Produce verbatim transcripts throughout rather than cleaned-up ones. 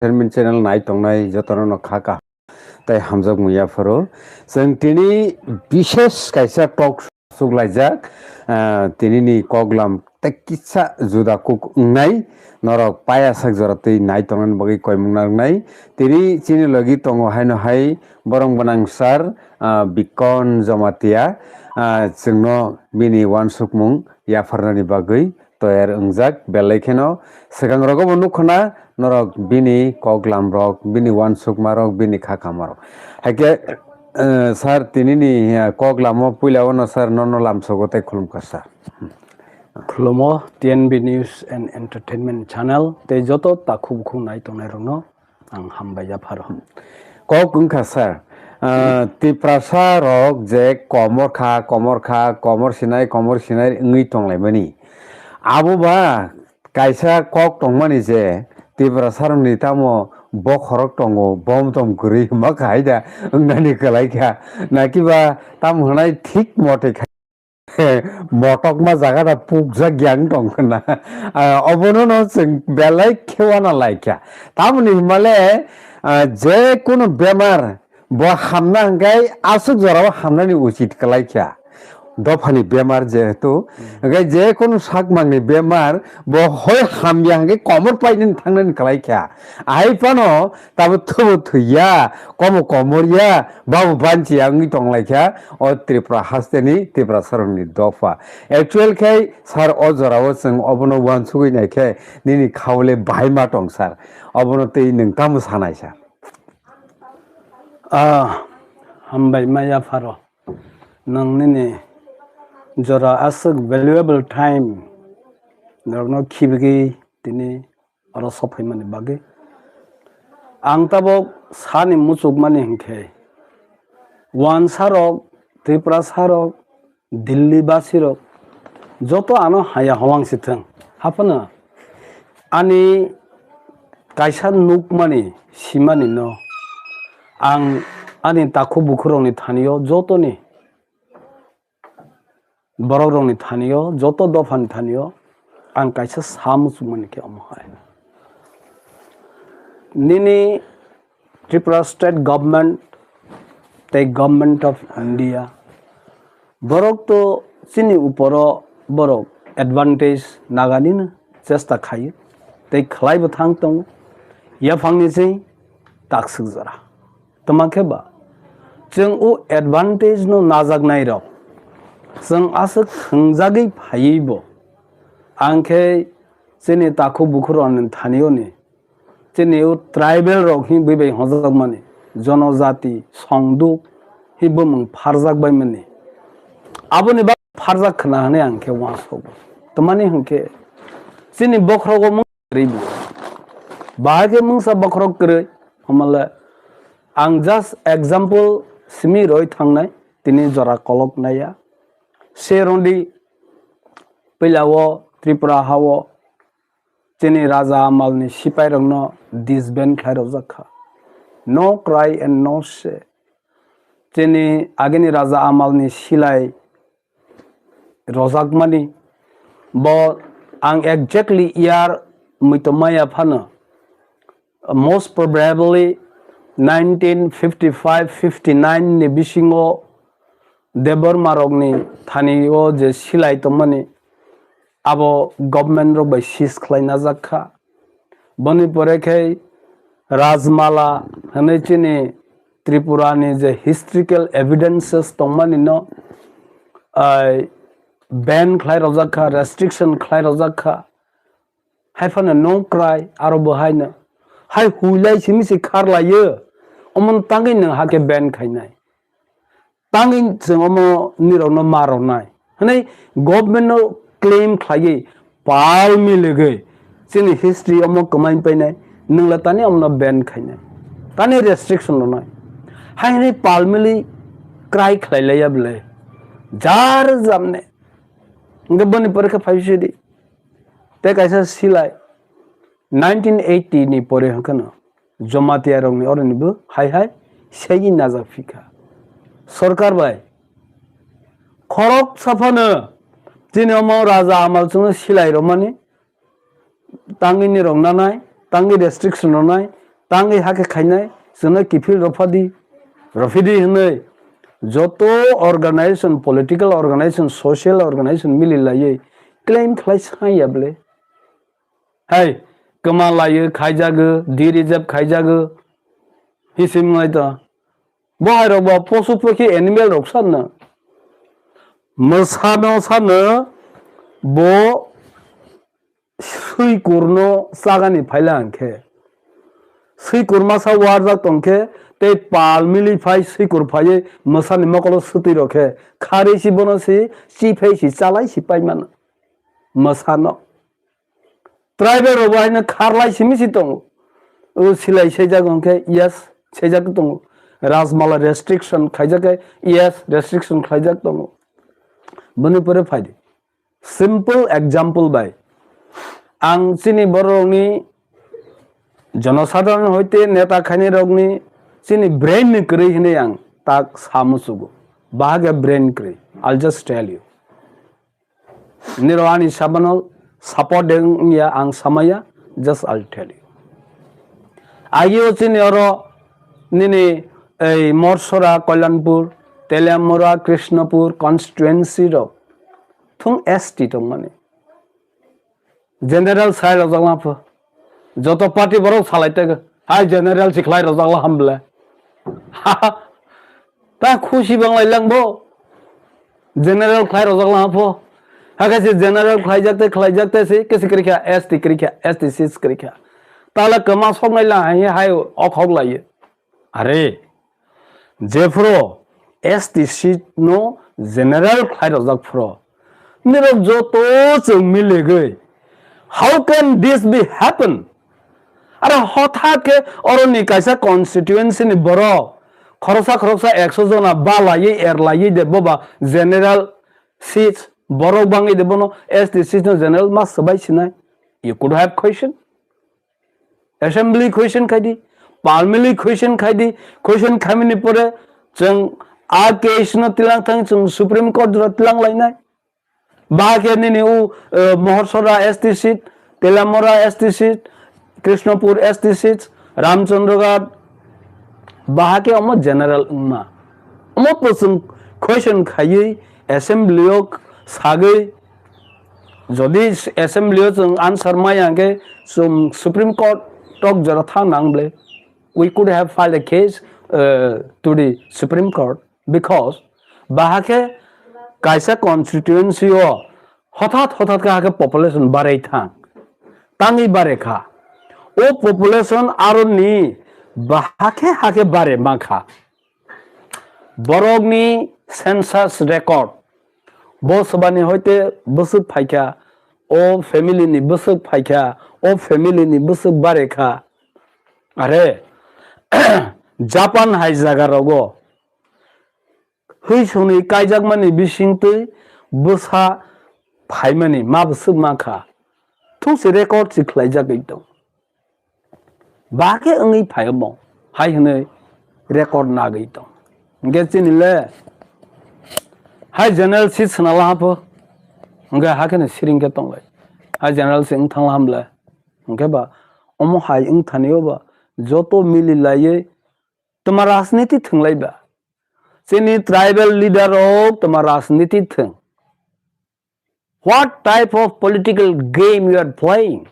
entertainment channel nai tongnai jotono no kha kaham tei hamjakmung yapharo. Chwng tini bishes kaisa talk show suklaijak, ah, tinini koklam tei kisa juda kuk wngnai, norok paya sak jora twi nai tongnani bagwi koimung nangnai. Tini chini logi tongo haino hai borong gwnang sir, ah, Bikon Jamatia, ah, chwngno bini uansukmung yapharnani bagwi toyar wngjak, belai kheno swkang rogo bo nukho na norok bini koklam rok, bini uansukma rok, bini kha kama rok. Haikhe, eh, sir, tinini, eh, koklam o puila o no sir nono lamsogo tei khulumkha sir. Khulumo T N B News and Entertainment Channel tei joto takhuk bukhuk nai tongnai rokno ang hambai yapharo. Kok wngkha sir, ah, Tiprasa rok je komor kha, komor kha, komor sinai, komor sinai wngwi tonglaimani. Abo ba kaisa kok tongmani je Tiprasa rokni tamo bokhorok tongo, bom tom kwrwi hwnba kha hai da wngnani kwlai kha. Nakiba tamo hwnai thik mote kha. Motokma jaga da pukjak yang tong khna. Ah, obono no chwng belai khe uana lai kha. Tamoni hwnmale, ah, je kunu bemar bo hamna hwnkhe aswk jorao hamnani uchit kwlai kha. Dophani bemar jehetu, hwnkhe je kunu sakmangni bemar bo hoi hamya hwnkhe komor painani thangnani kwlai kha. Ahai phano tabo thubu thwiya, komo komorya, babu banchiya wngwi tonglaikha o Tripura hasteni Tiprasarokni dopha. Actual khe sir, o jorao chwng obono uansugwi naikhe nini khaole bahai ma tong sir. Obono tei nwng tamo sanai sir? Ah, hambai ma yapharo. Nwng nini jora aswk valuable time norokno khibigwi tini oro sophaimani bagwi. Ang tabok sani muchukmani hinkhe, wansarok, Tiprasarok, Delhi basirok, joto ano haya howang si thwng. Haphano ani kaisa nukmani, simani no ang ani takhuk bukhurokni thani-o jotoni Borokrokni thani-o, joto dophani thani-o ang kaisa sa muchungmani khe omo hai. Nini Tripura State Government tei Government of India borok to chini uporo borok advantage naganino chesta khaio tei khlaibo thang tongo. Yaphangni chwng takswk jora. Twma khe ba, chwng o advantage no najaknai rok, chwng aswk thwngjagwi phaiwi bo, ang khe chini takhuk bukhurokni thani-o ni, chini o tribal rok hinwi bai hwnjakmani, jonojati, songduk hinwi bumung pharjak bai mani. Aboni bagwi pharjak khna hwnwi ang khe uansukgo. Twmani hwn khe chini bokhorogo kwrwi bo. Bahai khe mungsa bokhorok kwrwi, hamale ang just example simi roi thangnai, tini jora kolok naiya. Se rwngdi, puila o Tripura ha-o chini Raja Amalni sipairokno disband khlai rwjak kha. No cry and no say. Chini agini Raja Amalni silai rojakmani. Bo ang exactly year muitu maya phano, most probably nineteen fifty-five fifty-nine ni bisingo Debbarma rokni thani o je silai tongmani, abo government rok bai seize khlai najak kha. Boni pore khe Rajmala hwnwi chini Tripura ni je historical evidences tongmani no, ai, ban khlai rojak kha, restriction khlai rojak kha. Hai phano nung krai aro bo hai no. Hai huilai simi se kharlaiyo. Omono tangwi nwng hakhe ban khainai. Tangwi chwng omo nirokno ma rwnai hwnwi government no claim khlaiwi pal miligwi chini history omo kwmai painai, nwngla tani omono ban khainai, tani restriction rwnai, hai hwnwi pal mili cry khlai laiya bwle jar jamne. Hwnkhe boni pore khe phai sidi tei kaisa silai nineteen eighty ni pore hwnkheno Jamatia rokni oroni bo hai hai segi najak phikha sorkar bai. Khorok saphano chini omo Raja Amal chwngno silai romani, tangwi ni rok nanai, tangwi restriction rwnai, tangwi hakhe khainai, chwngno kiphil rophadi, rophidi hwnwi joto organization, political organization, social organization mili laiwi claim khlai saiya bwle. Hai, kwma laiwi khaijago, de-reserve khaijago, hisim ngai to. Bo hai rok bo posu pokhi animal rok sanna. Mwsano sanna bo swikurno chagani phaila hwnkhe. Swikur masa warjak tongkhe tei pal mili phai swikur phaiwi mwsani mokolo swtwi rokhe. Kharwi si bono si chiphai si chalai si paimano. Mwsano. Tribal rok bo haino kharlai simi si tongo. O silai saijago hwnkhe yes, saijak tongo. Rajmala restriction khaijak khe yes, restriction khlaijak tongo. Boni pore phaidi. Simple example bai. Ang chini bororokni jonosadharon hoite neta khainai rokni chini brain ni kwrwi hinwi ang tak sa muchugo. Bahage brain kwrwi. I'll just tell you. Niro ani sabano support de wngya ang samaya, just I'll tell you. Agio chini oro nini ei Morsora, Kalyanpur, Teliamura, Krishnapur constituency rok thung S T tongmani. General sai rojak lapho. Joto party borok salai tego. Hai general si khlai rojak la hamble. Ta khusi banglai lang bo. General khlai rojak la pho. Hakhe se general khlaijak te khlaijak te se kesi krikha S T krikha S T sis krikha. Tala kwma soknai la hai hai okhok lai. Are. Jephro S T seat no general khlai rojak phro. Nirok joto chwng miligwi. How can this be happen? Aro hothat khe oroni kaisa constituency ni borok khoroksa khoroksa ekso jona balaiwi erlaiwi de boba general seats borok bangwi de bono S T seats no general ma swbai sinai. You could have question. Assembly question khai di, Parliament question khai di, question khaimani pore chwng a case no tilang thang chwng Supreme Court jora tilang lainai. Bahai khe nini u, eh, Mohorsora S T seat, Telamora S T seat, Krishnapur S T seat, Ramchandraghat, bahai khe omo general wngma. Omo to chwng question khaiwi assembly o sagwi Jodi assembly o chwng answer maya hwnkhe chwng Supreme Court tok jora thang nang ble. We could have filed a case, uh, to the Supreme Court because bahai khe kaisa constituency o hothat hothat khe hakhe population barai thang. Tangwi barai kha. O population aroni bahai khe hakhe barai ma kha. Borokni census record, bo swbani hoite bwswk phaikha, o family ni bwswk phaikha, o family ni bwswk barekha. Are, Japan hai jaga rogo hwi songni kaijakmani bisingtwi bwsa phaimani ma bwswk mankha. Thungsi record si khlaijagwi tong. Ba khe wngwi phaio bo, hai hwnwi record nagwi tong. Hwnkhe chini le hai general seat swnala hapho, hwnkhe ha kheno siring khe tonglai. Hai general se wng thangla hamle. Hwnkhe ba omo hai wng thani o ba joto mili laiwi twma rajniti thwnglai ba. Chini tribal leader rok twma rajniti thwng. What type of political game you are playing?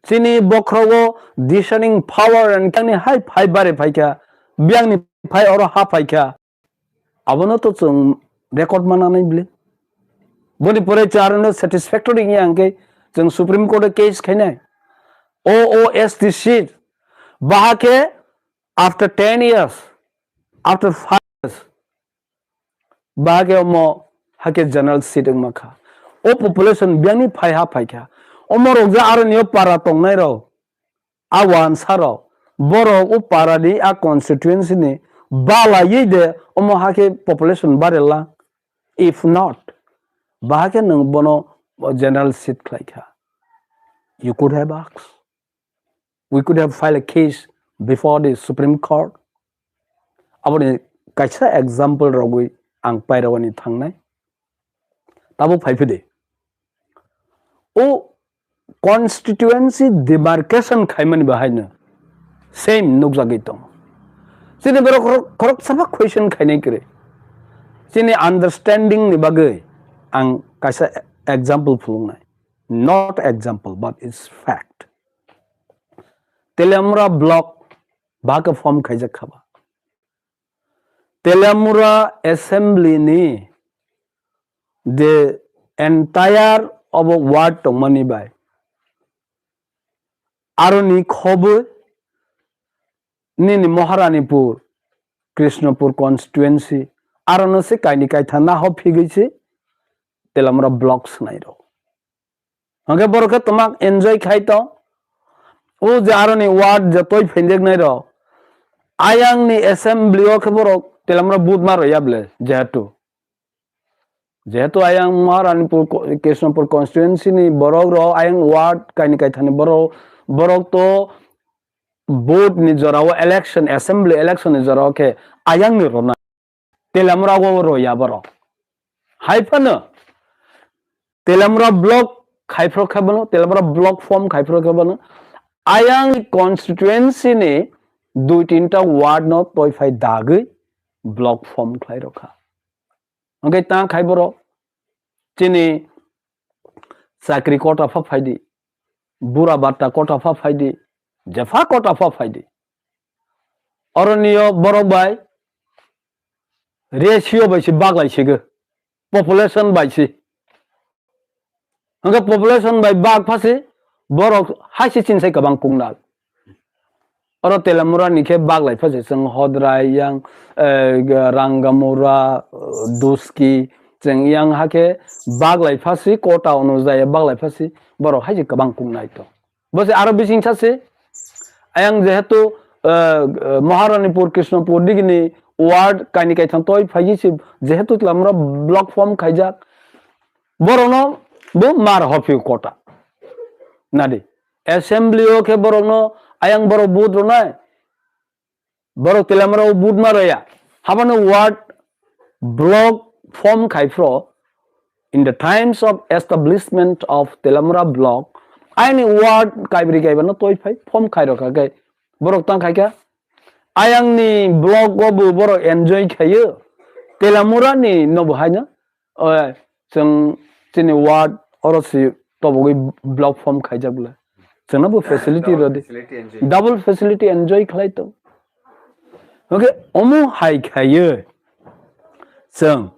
Chini bokhrogo discerning power and kani hai phai bare phaikha, biyangni phai oro ha phaikha. Abono to chwng record mananai bile. Boni pore chwng arono satisfactory wngya hwnkhe chwng Supreme Court o case khainai. O O S T seat. Bahai khe after ten years, after five years, Bahai khe omo hakhe general seat wngma kha. O population biyangni phai ha phai kha. Omo rok je aroni o para tongnai rok, a wansa rok, borok o para ni a constituency ni balaiwi de omo hakhe population barela. If not, bahai khe nwng bono general seat khlai kha. You could have asked. We could have filed a case before the Supreme Court. Aboni kaisa example rogwi ang pairogani thangnai. Tabuk phaiphidi. O constituency demarcation khaimani bahaino Same nukjagwi tongo. Chini borok khorok, khoroksa ba question khainai kwrwi. Chini understanding ni bagwi ang kaisa example phunuknai. Not example, but it's fact. Teliamura block bahai khe form khaijak kha ba. Teliamura assembly ni the entire obo ward tongmani bai aroni khobwi nini Maharanipur, Krishnapur constituency, arono se kaini kaitha naho phigwi se Teliamura block swnai rok. Hwnkhe borok khe twma enjoy khai tong. O je aroni ward je toi phendeknai rok, ayang ni assembly o khe borok Teliamura vote ma roya ble, jehetu. Jehetu ayang Maharanipur ko-, Krishnapur constituency ni borok rok, ayang ward kaini kaithani borok, borok to vote ni jorao election, assembly election ni jorao khe ayang ni rona. Teliamura o roya borok. Hai phano Teliamura block khai phro khe bono, Teliamura block form khai phro khe bono. Ayang constituency ni dui tinta ward no toi phai dagwi block form khlai rokha. Hwnkhe ta khai borok chini chakri kota pha phaidi, bura batta kota pha phaidi, jepha kota pha phaidi. Oroniyo borok bai ratio bai se baglai sigo, population bai se. Hwnkhe population bai bag phasi borok hai se chinsai kwbang kungnal. Oro Teliamura ni khe bag lai phasi chwng Hodrai yang, eh, Rangamura, eh, Duski chwng yang hakhe bag lai phasi kota onujai bag lai phasi borok hai se kwbang kungnai to. Bo se aro bising sa se ayang jehetu, eh, eh, Maharanipur Krishnapur digini ward kaini kaitham toi phai se jehetu Teliamura block form khaijak. Borokno bo mar hophio kota. Nadi. Assembly o khe borokno ayang borok vote rwnai. Borok Teliamura o vote ma rwya. Habano ward block form khai phro in the times of establishment of Teliamura block, aini ward kaibri kaibano toi phai form khai rokha khe borok tang khai kha. Ayang ni block o bo borok enjoy khaio. Teliamura ni no bo haino. Oi, chwng chini ward oro si tobogwi block form khaijak bwle. Chwngno bo facility rodi. Double facility enjoy khlai tong. Hwnkhe omo hai khaiwi chwng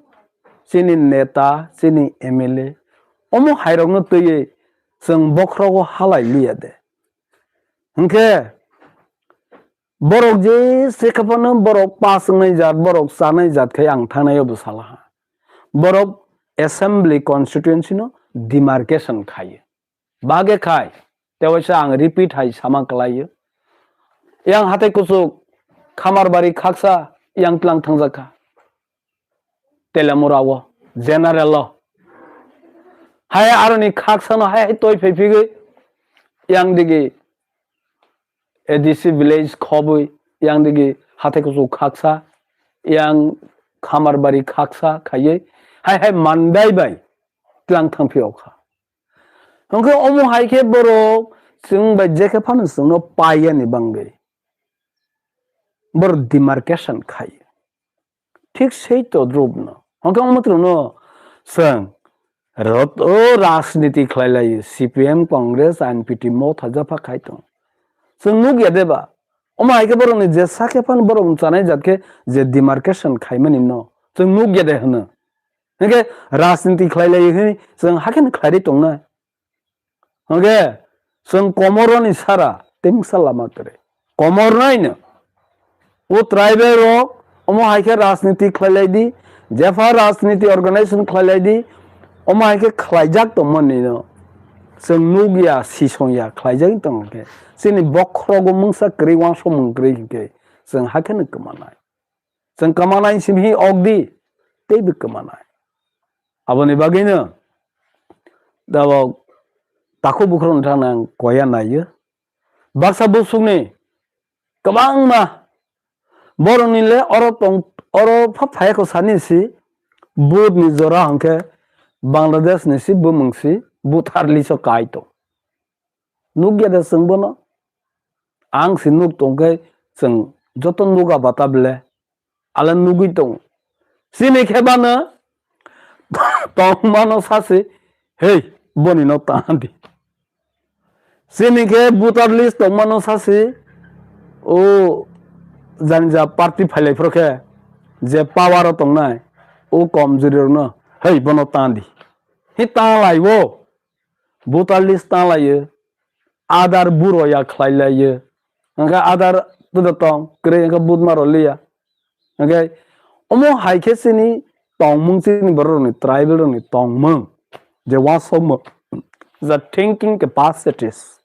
chini neta, chini M L A, omo hai rokno twiwi chwng bokhrogo halai liya de. Hwnkhe borok je se khe phano borok pass wngnai jat, borok chanai jat khai ang thangnai o bwsala ha. Borok assembly constituency no demarcation khai. Bage khai, tewaisa ang repeat hai sama kwlai o. Yang hatai kuchuk Khamarbari khaksa yang tlang thangjak kha. Telemura o, general o. Hai aroni khaksa no hai hai toi phai phigwi yang digi A D C village khobwi yang digi hathai kuchuk khaksa, yang Khamarbari khaksa khaiwi hai hai mandai bai tlang thangphi okha. Hwnkhe omo hai khe borok chwng bai je khe phano chwngno paiyani bangwi borok demarcation khai. Thik sei todrupno. Hwnkhe omo twrwngno chwng rot-, o rajniti khlai lai, C P M, Congress, N P P, Motha, Japha khai tong. Chwng nukya de ba? Omo hai khe borokni je sakhe phano borok chanai jat khe je demarcation khaimani no chwng nukya de hwno. Hwnkhe rajniti khlai lai hwnwi chwng hakhe no khlai ri tongnai. Hwnkhe chwng komoroni sara tei bwsa lama kwrwi. Komor naino. O tribal rok omo hai khe rajniti khlai lai di, jepha rajniti organization khlai lai di, omo hai khe khlaijak tongmani no. Chwng nukya, sisongya, khlaijak tongo khe. Chini bokhorogo mungsa kwrwi, uansukmung kwrwi hwnkhe chwng hakhe no kwmanai. Chwng kwmanai simi hi ok di, teibo kwmanai. Aboni bagwino tabok takhuk bukhuk wngthang nang koya naiyo. Baksa busukni kwbangma borokni le oro tong, oro pha phaiya kho sani si, vote ni jora hwnkhe Bangladesh ni si bumung si, vote harli so kai tong. Nukya de chwng bono? Ang si nuk tong khe chwng joto nuga bata bele ale nugwi tongo. Chini khe bano tongmano sasi, "Hei, boni no tang di." Chini khe voter list tongmano sasi, o jani ja party phailai phro khe je power o tongnai, o komjwri rokno, "Hei, bono tang di." Hi tang lai o, voter list tang lai o, Aadhaar buro ya khlai lai o. Hwnkhe Aadhaar tuda tong, kwrwi hwnkhe vote maro liya. Hwnkhe omo hai khe chini tongmung, chini borok rokni, tribal rokni tongmung je uansukmung, the thinking capacities,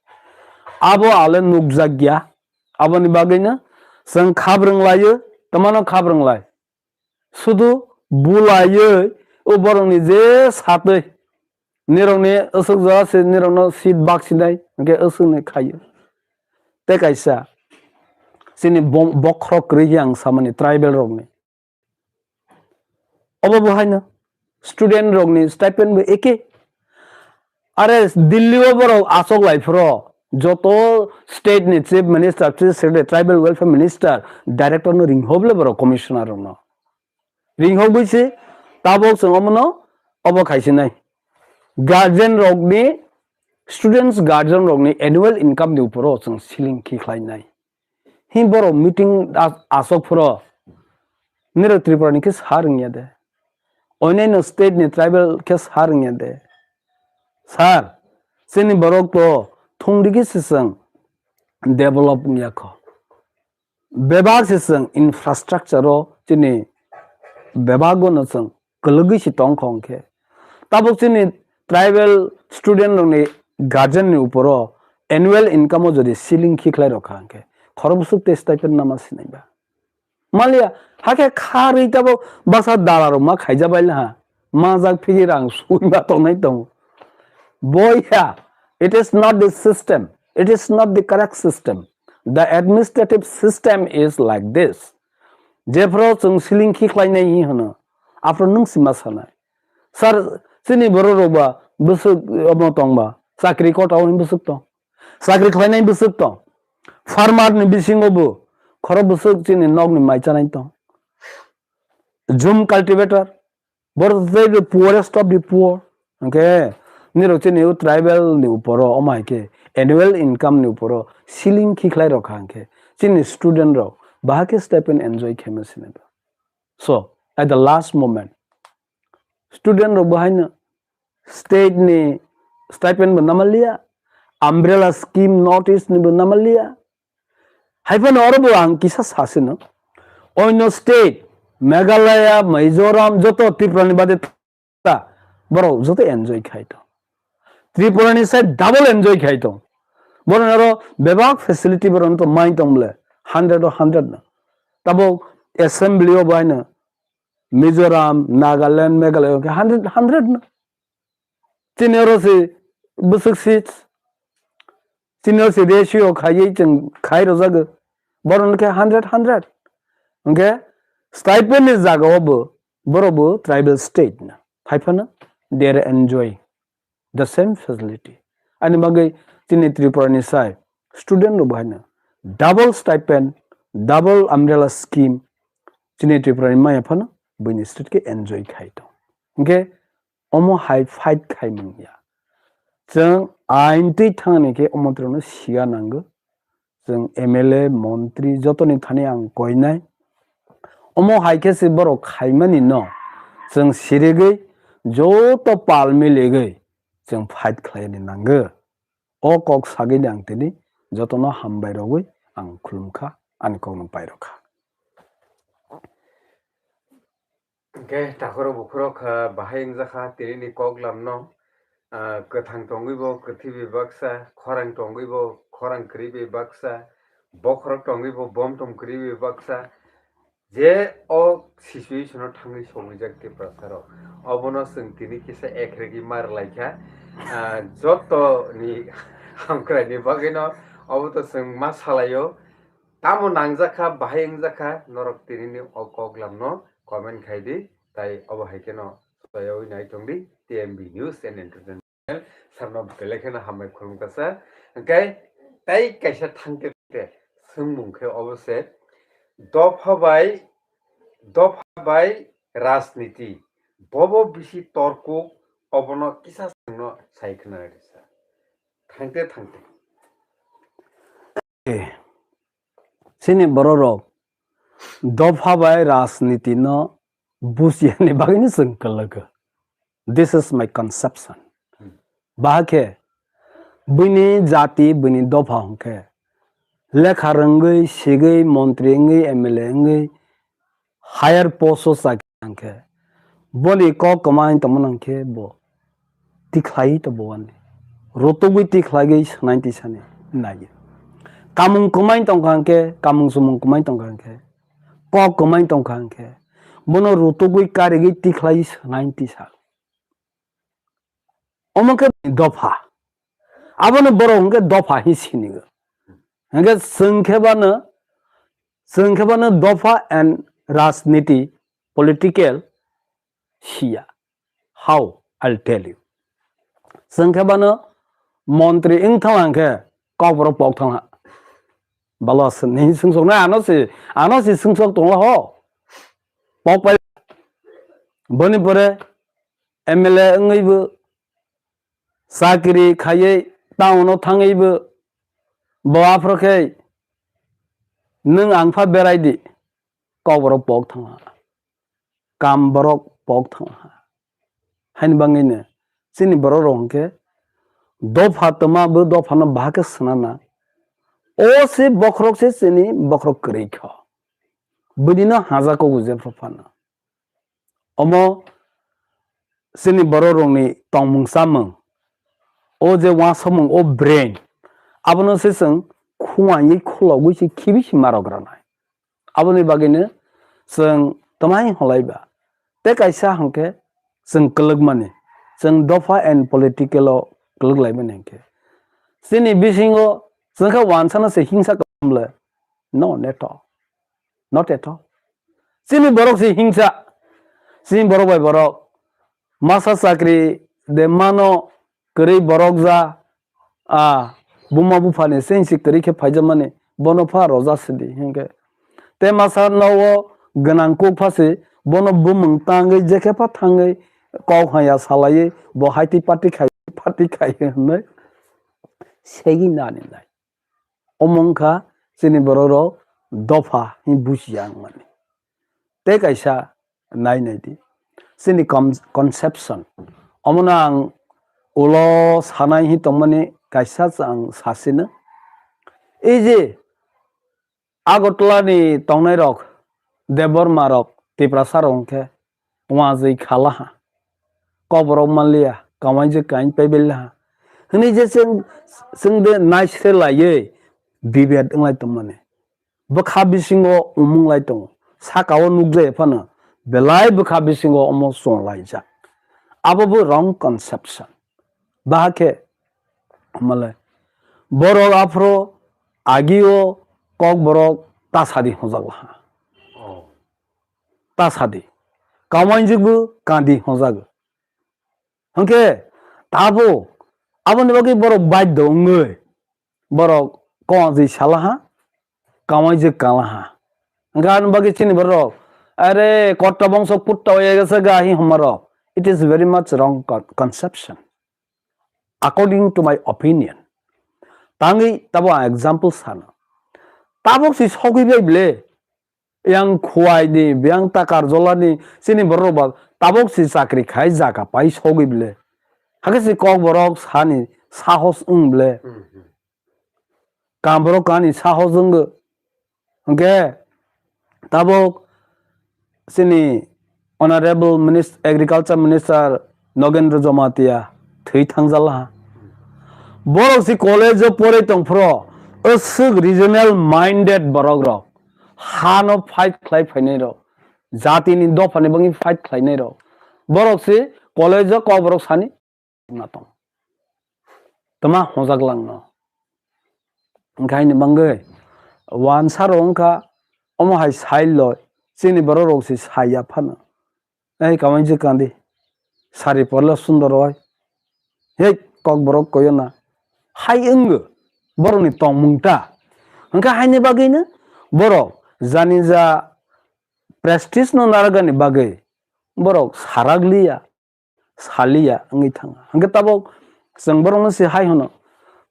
abo ale nukjak ya. Aboni bagwino chwng khabrwng lai o, twmano khabrwng lai. Sudu bulaiwi o borokni je satwi nirokni aswk jora se nirokno seat bak sinai hwnkhe aswkni khaio. Tei kaisa chini bo-, bokhorok kwrwi khe ang samani tribal rokni. Obo bo haino student rokni stipend bo eke. Are Delhi o borok asok lai phro joto state ni chief minister, chief secretary, tribal welfare minister, director no ringhok le borok commissioner rokno. Ringhok bui se tabok chwng omono obo khaisinai. Guardian rokni, students guardian rokni annual income ni uporo chwng ceiling khi khlainai. Hi borok meeting as-, asok phro nirok Tripura ni khe sa rwngya de. Onyaino state ni tribal khe sa rwngya de. Sir, chini borok to thung digi se chwng develop wngya kho. Bebak se chwng infrastructure o chini bebak gono chwng kwlwgwi se tong kho hwnkhe. Tabuk chini tribal student rokni guardian ni uporo annual income o jodi ceiling khi khlai rokha hwnkhe khorok bwswk tei stipend nama sinai ba. Maliya, hakhe kharwi tabuk baksa dala rok ma khaija bai laha. Majak phigi rang sui ma tongnai tongo. Boya, it is not the system. It is not the correct system. The administrative system is like this. Jephro chwng ceiling khi khlainai hi hwno. Aphro nwng sima sanai. Sir, chini borok rok ba bwswk omo tong ba. Chakri kota o bwswk tong. Chakri khlainai bwswk tong. Farmer ni bisingo bo khorok bwswk chini nok ni mai chanai tong. Jhum cultivator, borok tei the poorest of the poor. Hwnkhe nirok chini o tribal ni uporo omo hai khe annual income ni uporo ceiling khi khlai rokha hwnkhe chini student rok bahai khe stipend enjoy khe ma sinai ba. So at the last moment student rok bahaino state ni stipend bo namaliya, umbrella scheme North East ni bo namaliya. Haiphano oro bo ang kisa sasino. Oino state, Meghalaya, Mizoram, joto Tripura ni bade ta, borok joto enjoy khai to. Tripura ni side double enjoy khai to. Borok oro bebak facility borok to mai tong bole, hundred o hundred no. Tabo assembly o baino Mizoram, Nagaland, Meghalaya khe hundred, hundred no. Chini oro se bwswk seats. Chini oro se ratio khaiwi chwng khai rwjago. Borok no khe hundred, hundred. Hwnkhe stipend ni jaga o bo borok bo tribal state no. Haiphano they are enjoying the same facility. Ani bagwi chini Tripura ni sai student rok bo haino double stipend, double umbrella scheme chini Tripura ni maya phano buini state khe enjoy khai tong. Hwnkhe omo hai fight khai manya. Chwng ain twi thangni khe omo rokno siya nango. Chwng M L A, montri jotoni thani ang koinai. Omo hai khe se borok khaimani no chwng sirigwi joto pal miligwi chwng fight khlaini nango. O kok sagwi ni ang tini jotono hambai rogwi ang khulumkha, ani kokno pairokha. Hwnkhe takhoro bukhurok kha bahai wngjakha tinini koklamno, ah, kwthang tongwi bo kwthwi bai baksa, khorang tongwi bo khorang kwrwi bai baksa, bokhorok tongwi bo bomtom kwrwi bai baksa. Je o situation o thangwi sogwijak Tiprasa rok, obono chwng tini kisa ekregwi mar laikha. Ah, joto ni hamkrai ni bagwi no obo to chwng ma salaio. Tamo nangjakha, bahai wngjakha, norok tinini o koklam no comment khai di, tai obo hai kheno soyawi nai tong di, T M B News and Entertainment. Sarno belai kheno hambai khulumkha sir. Hwnkhe tai kaisa thangte Swngmung khe obo se, dopha bai, dopha bai rajniti, bobo bisi torkuk, obono kisa swngno sai khna risa. Thangte thangte. Eh, chini bororok dopha bai rajniti no bujiani bagwino chwng kwlwgo. This is my conception. Hmm. Bahai khe bini jati, bini dopha hwnkhe lekha rwngwi, sigwi, montri wngwi, M L A wngwi, higher post o chakri nang khe, boni kok kwmai tongma nang khe bo tikhlai to bo ani. Rutugwi tikhlaigwi swnai tisani nai. Kamung kwmai tongkha hwnkhe, kamung sumung kwmai tongkha hwnkhe, kok kwmai tongkha hwnkhe, bono rutugwi karigwi tikhlai swnai tisa. Omo khe dopha. Abono borok hwnkhe dopha hi sinigo. Hwnkhe chwng khe bano, chwng khe bano dopha and rajniti, political siya. How? I'll tell you. Chwng khe bano montri wng thang hwnkhe kokborok pok thang ha. Balo aswk ni sungsok na ano si, ano si sungsok tongla ho. Pok pai. Boni pore M L A wngwi bo chakri khaiwi town o thangwi bo, bo aphuru khe nwng ang pha berai di, kokborok pok thang ha, kam borok pok thang ha. Haini bagwino chini borok rok hwnkhe dopha twma bo dopha no bahai khe swnana. O se bokhorok se chini bokhorok kwrwi kho. Bini no haja kogu jepho phano. Omo chini borok rokni tongmung chamung, o je uansukmung, o brain, abono se chwng khuaingwi khulogwi se khibi se marok ranai. Aboni bagwino chwng twmai holai ba. Tei kaisa hwnkhe chwng kwlwkmani, chwng dopha and political o kwlwk laimani hwnkhe. Chini bisingo chwng khe uansano se hingsa kwbang le? No, not at all. Not at all. Chini borok se hingsa. Chini borok bai borok. Masa chakri de mano kwrwi borok ja, a, buma buphani sensi kwrwi khe phaijamani, bono pha roja sidi hinkhe. Te masa nogo gwnang kuk pha se, bono bumung tangwi jekhe pha thangwi kok haya salaiwi, bo haiti party khai, party khai hinwi segi nani lai. Omo wngkha chini borok rok dopha hin bujiya wngmani. Tei kaisa nai nai di. Chini con-, conception. Omono ang ulo sanai hi tongmani kaisa ang sasino. Ei je Agartala ni tongnai rok, Debbarma rok, Tiprasa rok hwnkhe, wajwi khala ha. Koborok manliya, kamaijwk kain paibaila ha. Hwnwi je chwng, chwng de naisre laiwi bibet wnglai tongmani. Bwkha bisingo umung lai tongo. Saka o nukjai phano belai bwkha bisingo omo chwng laijak. Abo bo wrong conception. Bahai khe, malai, borok aphuru agio kokborok ta sadi hwnjak laha. Oh. Ta sadi. Kamaijwk bo kandi hwnjago. Hwnkhe, tabuk, aboni bagwi borok baidho wngwi, borok kongajwi salaha, kamaijwk kalaha. Hwnkhe ani bagwi chini borok, "Are, kotta bongso kutta oye gese ga," hi hwnmarok. It is very much wrong con-, conception. According to my opinion. Tangwi tabo ang example sano. Tabuk si sogwi bai ble. Yang khuai ni, yang takar jola ni, chini borok ba tabuk si chakri khai jaga pai sogwi ble. Hakhe si kokborok sani sahos wng ble. Hmm, hmm. Kam borok kani sahos wngwi. Hwnkhe tabuk chini Honorable Minis-, Agriculture Minister Nagendra Jamatia thwi thangjalaha. Borok si college o porwi tongphuru, aswk regional minded borok rok, hano fight khlai phainai rok, jatini dophani bagwi fight khlainai rok. Borok si college o kokborok sani na tong. Tama hojak langno. Hwnkhe haini bagwi wansa rok wngkha, omo hai sai loi, chini borok rok se sai ya phano. Ei, kamaijwk kandi. Sari porle sundor oi. Hei, kokborok koyo na. Hai wngwi borokni tongmung ta. Hwnkhe haini bagwino borok jani ja prestige no narwkani bagwi borok sarak liya, saliya wngwi thanga. Hwnkhe tabuk chwng borokno se hai hwno,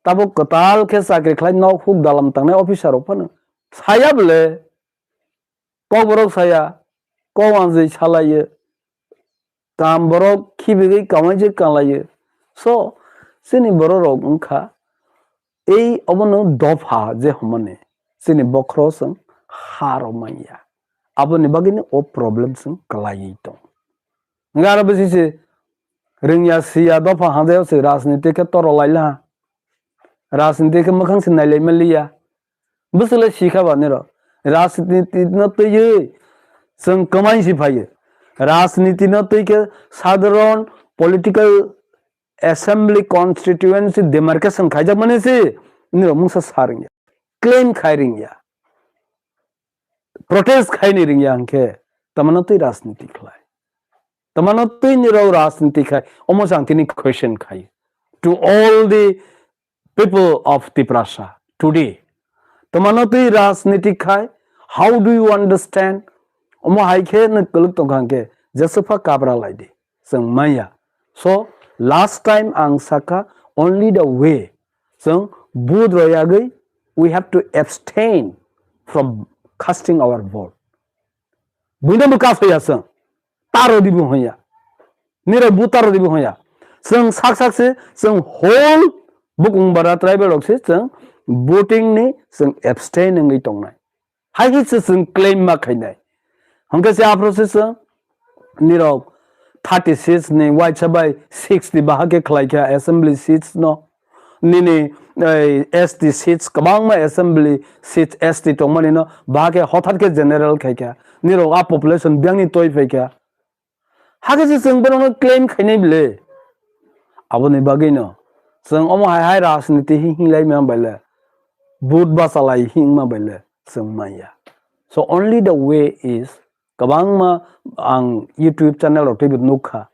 tabuk kwtal khe chakri khlai nok huk dalam tangnai officer rok phano saya bwle, kokborok saya, kok manjwi salaio, kam borok khibigwi kamaijak kalaio. So, chini borok rok wngkha ei obono dopha je hwnmani chini bokhoro chwng ha rw manya. Aboni bagwino o problem chwng kwlaiwi tong. Hwnkhe aro bisi se rwngya siya dopha hamjao se rajniti khe toro laila ha. Rajniti khe mwkhang se nailai maliya. Bwswk le sikha ba nirok. Rajniti no twiwi chwng kwmai si phaio. Rajniti no twi khe sadharon political assembly constituency demarcation khaijak mani si nirok mungsa sa rwngya. Claim khai rwngya. Protest khai ni rwngya hwnkhe tamano twi rajniti khlai. Tamano twi nirok rajniti khai. Omo chang tini question khai. To all the people of Tiprasa today. Tamano twi rajniti khai, how do you understand? Omo hai khe nwng kwlwk tongkha hwnkhe, jeswk pha kabra lai di, chwng manya. So, last time ang sakha, only the way, chwng vote royagwi, we have to abstain from casting our vote. Buino bwkha phaiya chwng. Taro dibo hwnya. Nirok bu taro dibo hwnya. Chwng sak sak se, chwng whole bukung bara tribal rok se chwng voting ni chwng abstain wngwi tongnai. Hai khe se chwng claim ma khainai. Hwnkhe se aphro se chwng nirok thirty seats ni waisa bai sixty baha khe khlai kha assembly seats no. Nini, ei, S T seats kwbangma assembly seats S T tongmani no baha khe hothat khe general khai kha. Nirok a population biyang ni toi phai kha. Hakhe se chwng borokno claim khainai bile. Aboni bagwino chwng omo hai hai rajniti hi hinglai ma baile, vote bachalai hingma baile chwng manya. So only the way is, kwbangma ang YouTube channel rok twibo nukha,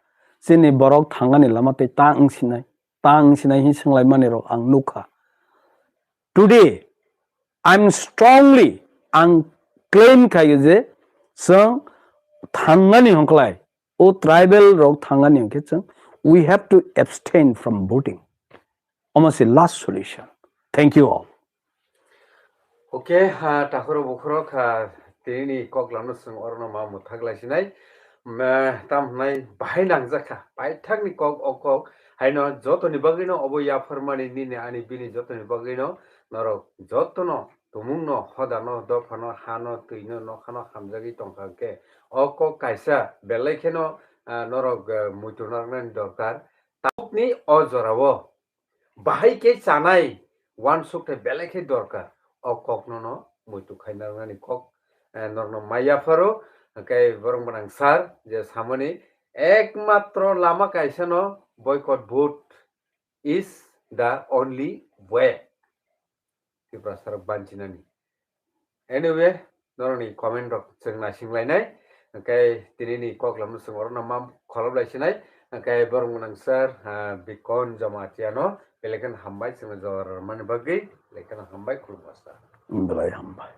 chini borok thangani lama tei ta wngsinai, ta wngsinai hin swnglaimani rok ang nukha. Today, I'm strongly, ang claim khaio je chwng thangani hwnklai, o tribal rok thangani hwnkhe chwng, we have to abstain from voting. Omo se last solution. Thank you all. Okay, ha, takhoro bukhoro kha, tini ni kok lamno chwng orono ma mwthak laisinai. Ma, tam hwnai bahai nangjak kha, paithakni kok o kok, haino jotoni bagwino obo yapharmani nini ani bini jotoni bagwino norok jotono tumungno, hodano, dophano, hano, twino, nokhano hamjagwi tongkha hwnkhe o kok kaisa belai kheno, ah, norok, ah, muitu narwknani dorkar. Tabukni o jorao bahai khe chanai uansuk thai belai khe dorkar. O kokno no muitu khai narwknani kok, eh, norokno mai yapharo, hwnkhe borok mwnang sir je samani ekmatro lama kaisa no boycott vote is the only way. Tiprasa rok banchinani. Anyway, norokni comment rok chwng naising lainai. Hwnkhe tini ni kok lamno chwng orono ma kholop laisinai. Hwnkhe borok mwnang sir, ah, Bikon Jamatia no belai kheno hambai chwngno jora rwmani bagwi, belai kheno hambai, khulumkha sir. Belai hambai.